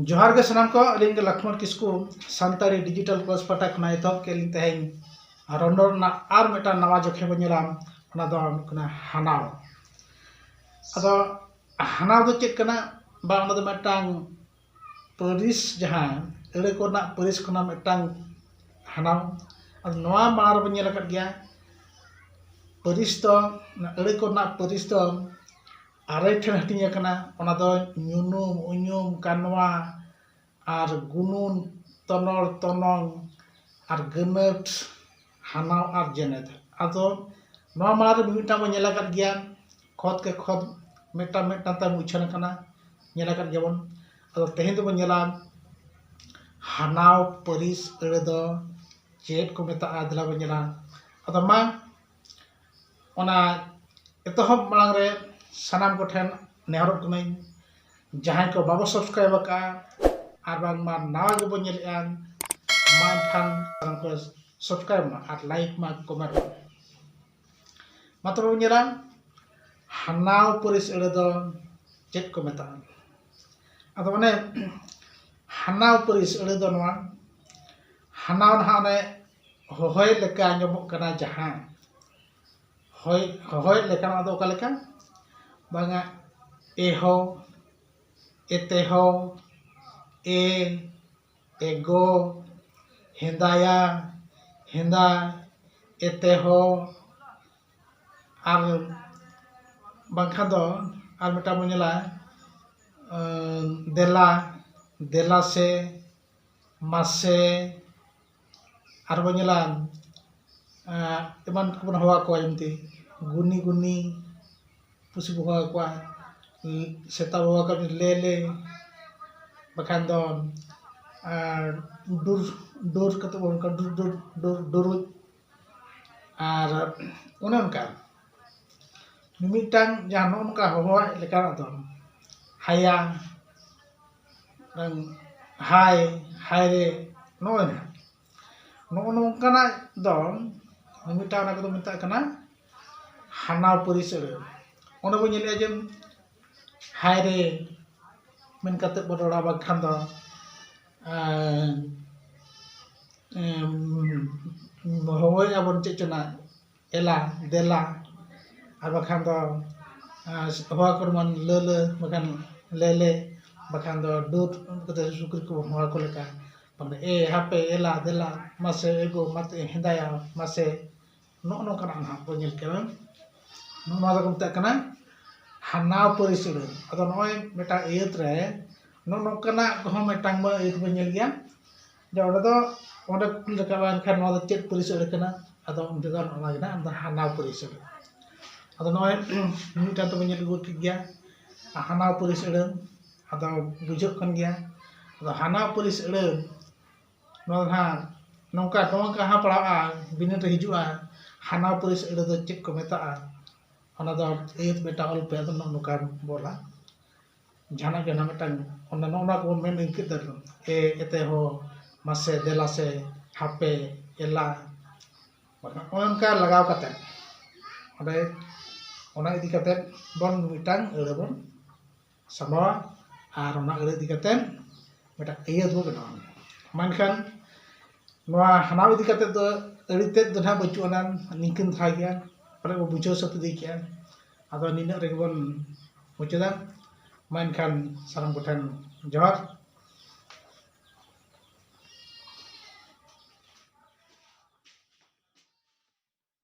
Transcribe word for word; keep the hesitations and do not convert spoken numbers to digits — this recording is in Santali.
ᱡᱚᱦᱟᱨ ᱜᱮ ᱥᱟᱱᱟᱢ ᱠᱚ, ᱟᱹᱞᱤᱧ ᱜᱮ ᱞᱚᱠᱷᱢᱚᱬ ᱠᱤᱥᱠᱩ, ᱥᱟᱱᱛᱟᱲᱤ ᱰᱤᱡᱤᱴᱟᱞ ᱠᱳᱨᱥ ᱯᱟᱦᱴᱟ ᱠᱷᱚᱱᱟᱜ ᱮᱛᱚᱦᱚᱵ ᱠᱮᱫ ᱞᱤᱧ ᱛᱮᱦᱮᱧ ᱨᱚᱱᱚᱲ ᱨᱮᱱᱟᱜ ᱟᱨ ᱢᱤᱫᱴᱟᱝ ᱱᱟᱣᱟ ᱡᱚᱠᱷᱮ ᱵᱚᱱ ᱧᱮᱞᱟ, ᱚᱱᱟ ᱫᱚ ᱦᱩᱭᱩᱜ ᱠᱟᱱᱟ ᱦᱟᱱᱟᱣ᱾ ᱟᱫᱚ ᱦᱟᱱᱟᱣ ᱫᱚ ᱪᱮᱫ ᱠᱟᱱᱟ? ᱵᱟ, ᱚᱱᱟ ᱫᱚ ᱢᱤᱫᱴᱟᱝ ᱯᱟᱹᱨᱤᱥ, ᱡᱟᱦᱟᱸ ᱟᱹᱲᱟᱹ ᱠᱚᱨᱮᱱᱟᱜ ᱯᱟᱹᱨᱤᱥ ᱠᱷᱚᱱᱟᱜ ᱢᱤᱫᱴᱟᱝ ᱦᱟᱱᱟᱣ᱾ ᱟᱫᱚ ᱱᱚᱣᱟ ᱢᱟᱲᱟᱝ ᱨᱮᱵᱚᱱ ᱧᱮᱞ ᱟᱠᱟᱫ ᱜᱮᱭᱟ, ᱯᱟᱹᱨᱤᱥ ᱫᱚ, ᱚᱱᱟ ᱟᱹᱲᱟᱹ ᱠᱚᱨᱮᱱᱟᱜ ᱯᱟᱹᱨᱤᱥ ᱫᱚ ᱟᱨᱮ ᱴᱷᱮᱱ ᱦᱟᱹᱴᱤᱧ ᱟᱠᱟᱱᱟ᱾ ᱚᱱᱟ ᱫᱚ ᱧᱩᱱᱩᱢ, ᱩᱧᱩᱢ, ᱠᱟᱱᱣᱟ, ᱟᱨ ᱜᱩᱱᱩᱱ, ᱛᱚᱱᱚᱲ, ᱛᱚᱱᱚᱝ, ᱟᱨ ᱜᱟᱹᱱᱟᱹᱴ, ᱦᱟᱱᱟᱣ ᱟᱨ ᱡᱮᱱᱮᱫ᱾ ᱟᱫᱚ ᱱᱚᱣᱟ ᱢᱟᱲᱟᱝ ᱨᱮ ᱢᱤᱢᱤᱫᱴᱟᱝ ᱵᱚᱱ ᱧᱮᱞ ᱟᱠᱟᱫ ᱜᱮᱭᱟ, ᱠᱷᱚᱛ ᱠᱮ ᱠᱷᱚᱛ ᱢᱤᱫᱴᱟᱝ ᱢᱤᱫᱴᱟᱝ ᱛᱮ ᱩᱪᱷᱟᱹᱱ ᱟᱠᱟᱱᱟ, ᱧᱮᱞ ᱟᱠᱟᱫ ᱜᱮᱭᱟᱵᱚᱱ᱾ ᱟᱫᱚ ᱛᱮᱦᱮᱧ ᱫᱚᱵᱚᱱ ᱧᱮᱞᱟ ᱦᱟᱱᱟᱣ ᱯᱟᱹᱨᱤᱥ ᱟᱹᱲᱟᱹ ᱫᱚ ᱪᱮᱫ ᱠᱚ ᱢᱮᱛᱟᱜᱼᱟ, ᱫᱮᱞᱟ ᱵᱚᱱ ᱧᱮᱞᱟ᱾ ᱟᱫᱚ ᱢᱟ, ᱚᱱᱟ ᱮᱛᱚᱦᱚᱵ ᱢᱟᱲᱟᱝ ᱨᱮ ᱥᱟᱱᱟᱢ ᱠᱚᱴᱷᱮᱱ ᱱᱮᱦᱚᱨᱚᱜ ᱠᱟᱹᱱᱟᱹᱧ, ᱡᱟᱦᱟᱸᱭ ᱠᱚ ᱵᱟᱵᱚ subscribe ᱟᱠᱟᱫᱼᱟ ᱟᱨ ᱵᱟᱝᱢᱟ ᱱᱟᱣᱟ ᱜᱮᱵᱚᱱ ᱧᱮᱞᱮᱫᱼᱟ, ᱢᱟ ᱮᱱᱠᱷᱟᱱ ᱥᱟᱱᱟᱢ ᱠᱚ subscribe ᱢᱟ ᱟᱨ like ᱢᱟ, comment ᱢᱟ᱾ ᱢᱟ ᱛᱚᱵᱮ ᱵᱚᱱ ᱧᱮᱞᱟ ᱦᱟᱱᱟᱣ ᱯᱟᱹᱨᱤᱥ ᱟᱹᱲᱟᱹ ᱫᱚ ᱪᱮᱫ ᱠᱚ ᱢᱮᱛᱟᱜᱼᱟ᱾ ᱟᱫᱚ ᱚᱱᱮ ᱦᱟᱱᱟᱣ ᱯᱟᱹᱨᱤᱥ ᱟᱹᱲᱟᱹ ᱫᱚ ᱱᱚᱣᱟ, ᱦᱟᱱᱟᱣ ᱱᱟᱦᱟᱜ ᱚᱱᱮ ᱦᱚᱦᱚᱭ ᱞᱮᱠᱟ ᱟᱸᱡᱚᱢᱚᱜ ᱠᱟᱱᱟ ᱡᱟᱦᱟᱸ, ᱦᱚᱭ, ᱦᱚᱦᱚᱭ ᱞᱮᱠᱟᱱᱟᱜ ᱫᱚ ᱚᱠᱟ ᱞᱮᱠᱟ? ᱵᱟᱝᱟ, ᱮᱦᱚ, ᱮᱛᱮᱦᱚ, ᱮ, ᱮᱜᱚ, ᱦᱮᱸᱫᱟᱭᱟ, ᱦᱮᱸᱫᱟ, ᱮᱛᱮᱦᱚ, ᱟᱨ ᱵᱟᱝᱠᱷᱟᱱ ᱫᱚ ᱟᱨ ᱢᱤᱫᱴᱟᱝ ᱵᱚᱱ ᱧᱮᱞᱟ, ᱟᱸ, ᱫᱮᱞᱟ, ᱫᱮᱞᱟ ᱥᱮ, ᱢᱟᱥᱮ, ᱟᱨ ᱵᱚᱱ ᱧᱮᱞᱟ, ᱟᱸ, ᱮᱢᱟᱱ ᱠᱚᱵᱚᱱ ᱦᱚᱦᱚ ᱟᱠᱚᱣᱟ, ᱡᱮᱢᱛᱤ ᱜᱩᱱᱤ ᱜᱩᱱᱤ, ᱯᱩᱥᱤ ᱵᱚ ᱦᱚᱦᱚ ᱟᱠᱚᱣᱟ, ᱥᱮᱛᱟ ᱵᱚ ᱦᱚᱦᱚ ᱟᱠᱚᱣᱟ ᱞᱮ ᱞᱮ, ᱵᱟᱠᱷᱟᱱ ᱫᱚ, ᱟᱨ ᱰᱩᱨ, ᱰᱩᱨ ᱠᱟᱛᱮ ᱵᱚᱱ ᱚᱱᱠᱟ ᱰᱩᱨ, ᱰᱩᱨ, ᱰᱩᱨ, ᱰᱩᱨᱩᱡ᱾ ᱟᱨ ᱚᱱᱮ ᱚᱱᱠᱟ ᱢᱤᱢᱤᱫᱴᱟᱝ ᱡᱟᱦᱟᱸ ᱱᱚᱜᱼᱚ ᱱᱚᱝᱠᱟ ᱦᱚᱦᱚᱣᱟᱜ ᱞᱮᱠᱟᱱᱟᱜ ᱫᱚ, ᱦᱟᱭᱟ, ᱵᱟᱝ, ᱦᱟᱭ, ᱦᱟᱭ ᱨᱮ, ᱱᱚᱜᱼᱚᱭ ᱱᱟᱦᱟᱜ᱾ ᱱᱚᱜᱼᱚ ᱱᱚᱝᱠᱟᱱᱟᱜ ᱫᱚ ᱢᱤᱢᱤᱫᱴᱟᱝ ᱚᱱᱟ ᱠᱚᱫᱚ ᱢᱮᱛᱟᱜ ᱠᱟᱱᱟ ᱦᱟᱱᱟᱣ ᱯᱟᱹᱨᱤᱥ ᱟᱹᱲᱟᱹ᱾ ᱚᱸᱰᱮ ᱵᱚᱱ ᱧᱮᱞᱮᱜᱼᱟ ᱡᱮ ᱦᱟᱭ ᱨᱮ, ᱢᱮᱱ ᱠᱟᱛᱮ ᱵᱚᱱ ᱨᱚᱲᱟ, ᱵᱟᱝᱠᱷᱟᱱ ᱫᱚ ᱮᱸ, ᱮᱸ, ᱦᱚᱦᱚᱭ ᱟᱵᱚᱱ ᱪᱮᱫ ᱪᱚ ᱱᱟᱜ, ᱮᱞᱟ, ᱫᱮᱞᱟ, ᱟᱨ ᱵᱟᱠᱷᱟᱱ ᱫᱚ ᱮᱸ, ᱦᱚᱦᱚ ᱟᱠᱚ ᱨᱮᱢᱟ ᱞᱟᱹ ᱞᱟᱹ, ᱵᱟᱠᱷᱟᱱ ᱞᱮ ᱞᱮ, ᱵᱟᱠᱷᱟᱱ ᱫᱚ ᱰᱩᱴ ᱠᱟᱛᱮ ᱥᱩᱠᱨᱤ ᱠᱚ ᱦᱚᱦᱚ ᱟᱠᱚ ᱞᱮᱠᱟ, ᱵᱟᱝ ᱫᱚ ᱮ ᱦᱟᱯᱮ ᱮᱞᱟ ᱫᱮᱞᱟ, ᱢᱟᱥᱮ ᱮᱜᱳ ᱢᱟᱛᱮ ᱦᱮᱸᱫᱟᱭᱟ ᱢᱟᱥᱮ, ᱱᱚᱜᱼᱚ ᱱᱚᱝᱠᱟᱱᱟᱜ ᱱᱟᱦᱟᱜ ᱵᱚᱱ ᱧᱮᱞ ᱠᱮᱫᱟ᱾ ᱱᱚᱜᱼᱚ ᱱᱚᱣᱟ ᱫᱚᱠᱚ ᱢᱮᱛᱟᱜ ᱠᱟᱱᱟ ᱦᱟᱱᱟᱣ ᱯᱟᱹᱨᱤᱥ ᱟᱹᱲᱟᱹ᱾ ᱟᱫᱚ ᱱᱚᱜᱼᱚᱭ ᱢᱤᱫᱴᱟᱝ ᱟᱹᱭᱟᱹᱛ ᱨᱮ ᱱᱚᱜᱼᱚ ᱱᱚᱝᱠᱟᱱᱟᱜ ᱠᱚᱦᱚᱸ ᱢᱤᱫᱴᱟᱝ ᱵᱚᱱ ᱟᱹᱭᱟᱹᱛ ᱵᱚᱱ ᱧᱮᱞ ᱜᱮᱭᱟ, ᱡᱮ ᱚᱸᱰᱮ ᱫᱚ, ᱚᱸᱰᱮ ᱠᱩᱠᱞᱤ ᱨᱟᱠᱟᱵ ᱮᱱᱠᱷᱟᱱ ᱱᱚᱣᱟ ᱫᱚ ᱪᱮᱫ ᱯᱟᱹᱨᱤᱥ ᱟᱹᱲᱟᱹ ᱠᱟᱱᱟ? ᱟᱫᱚ ᱚᱸᱰᱮ ᱫᱚ ᱱᱚᱜᱼᱚ ᱱᱚᱣᱟ ᱜᱮ ᱱᱟᱦᱟᱜ ᱦᱟᱱᱟᱣ ᱯᱟᱹᱨᱤᱥ ᱟᱹᱲᱟᱹ᱾ ᱟᱫᱚ ᱱᱚᱜᱼᱚᱭ ᱢᱤᱫᱴᱟᱝ ᱛᱮᱵᱚᱱ ᱧᱮᱞ ᱟᱹᱜᱩ ᱠᱮᱫ ᱜᱮᱭᱟ, ᱦᱟᱱᱟᱣ ᱯᱟᱹᱨᱤᱥ ᱟᱹᱲᱟᱹ᱾ ᱟᱫᱚ ᱵᱩᱡᱷᱟᱹᱜ ᱠᱟᱱ ᱜᱮᱭᱟ, ᱟᱫᱚ ᱦᱟᱱᱟᱣ ᱯᱟᱹᱨᱤᱥ ᱟᱹᱲᱟᱹ ᱱᱚᱣᱟ ᱫᱚ ᱱᱟᱦᱟᱜ ᱱᱚᱝᱠᱟ, ᱱᱚᱝᱠᱟ ᱦᱟᱸᱜ ᱯᱟᱲᱦᱟᱜᱼᱟ, ᱵᱤᱱᱤᱰ ᱨᱮ ᱦᱤᱡᱩᱜᱼᱟ, ᱦᱟᱱᱟᱣ ᱯᱟᱹᱨᱤᱥ ᱟᱹᱲᱟᱹ ᱫᱚ ᱪᱮᱫ ᱠᱚ ᱢᱮᱛᱟᱜᱼᱟ? ᱚᱱᱟ ᱫᱚ ᱟᱹᱭᱟᱹᱛ ᱢᱤᱫᱴᱟᱝ ᱚᱞ ᱯᱮ, ᱟᱫᱚ ᱱᱚᱜᱼᱚ ᱱᱚᱝᱠᱟᱢ ᱵᱚᱞᱟ᱾ ᱡᱟᱦᱟᱱᱟᱜ ᱜᱮ ᱚᱱᱟ ᱢᱤᱫᱴᱟᱝ, ᱚᱱᱟ, ᱱᱚᱜᱼᱚ ᱱᱚᱣᱟ ᱠᱚᱵᱚᱱ ᱢᱮᱱ ᱟᱹᱭᱠᱟᱹᱜ ᱫᱟᱲᱮᱭᱟᱜᱼᱟ, ᱮ, ᱮᱛᱮ ᱦᱚ, ᱢᱟᱥᱮ, ᱫᱮᱞᱟ ᱥᱮ, ᱦᱟᱯᱮ, ᱮᱞᱟ, ᱵᱟᱠᱷᱟᱱ ᱚᱱᱮ ᱚᱱᱠᱟ ᱞᱟᱜᱟᱣ ᱠᱟᱛᱮ ᱚᱸᱰᱮ ᱚᱱᱟ ᱤᱫᱤ ᱠᱟᱛᱮ ᱵᱚᱱ ᱢᱤᱫᱴᱟᱝ ᱟᱹᱲᱟᱹ ᱵᱚᱱ ᱥᱟᱢᱵᱟᱣᱟ ᱟᱨ ᱚᱱᱟ ᱟᱹᱲᱟᱹ ᱤᱫᱤ ᱠᱟᱛᱮ ᱢᱤᱫᱴᱟᱝ ᱟᱹᱭᱟᱹᱛ ᱵᱚ ᱵᱮᱱᱟᱣᱟ᱾ ᱢᱮᱱᱠᱷᱟᱱ ᱱᱚᱣᱟ ᱦᱟᱱᱟᱣ ᱤᱫᱤ ᱠᱟᱛᱮ ᱫᱚ ᱟᱹᱰᱤ ᱛᱮᱫ ᱫᱚ ᱱᱟᱦᱟᱜ ᱵᱟᱹᱪᱩᱜ ᱟᱱᱟ, ᱱᱤᱝᱠᱟᱹᱱ ᱫᱷᱟᱨᱟ ᱜᱮᱭᱟ, ᱯᱟᱞᱮ ᱵᱚ ᱵᱩᱡᱷᱟᱹᱣ ᱥᱟᱹᱛ ᱤᱫᱤ ᱠᱮᱜᱼᱟ᱾ ᱟᱫᱚ ᱱᱤᱱᱟᱹᱜ ᱨᱮᱜᱮ ᱵᱚᱱ ᱢᱩᱪᱟᱹᱫᱟ᱾ ᱢᱟ ᱮᱱᱠᱷᱟᱱ ᱥᱟᱱᱟᱢ ᱠᱚᱴᱷᱮᱱ ᱡᱚᱦᱟᱨ᱾